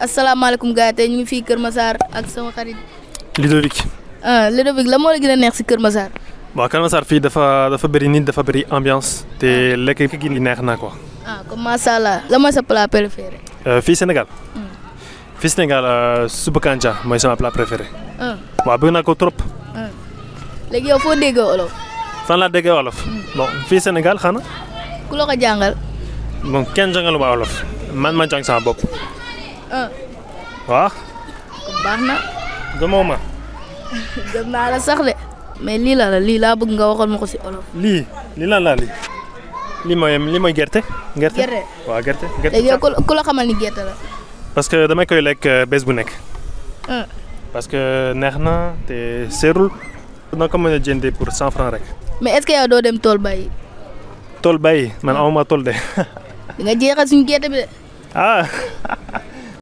asalaamaaleykum gars yi tey ñu ngi fii Kër Massar ak sama xarit. Ludovic. Ludovic la moo la gën a neex si Kër Massar. Bon Kër Massar fii dafa bëri nit dafa bëri ambiance te lekk gi neex na quoi. Comme macha allah la mooy sa plat préféré. Fii Sénégal. Fii Sénégal supp kanja mooy sama plat préféré. waaw bëgg naa ko trop. léegi yow foo déggee olof. fan laa déggee wolof. bon fii Sénégal xanaa. ku la ko jàngal. bon kenn jàngaluma wolof man ma jàng sama bopp. waaw. baax na. gëmoo ma. gëm naa la sax de. mais lii laa bëgg nga waxal ma ko si olof. lii lan laa lii. lii mooy gerte. gerte waaw gerte. léegi yow ku la xamal ni gerte la. parce que damay koy lekk bés bu nekk. parce que neex na te seerul. na ko mën a jëndee pour 100 francs rek. mais est-ce que yow doo dem tool bay. tool bay man amuma tool de. di nga jeexal suñu gerte bi de. ah.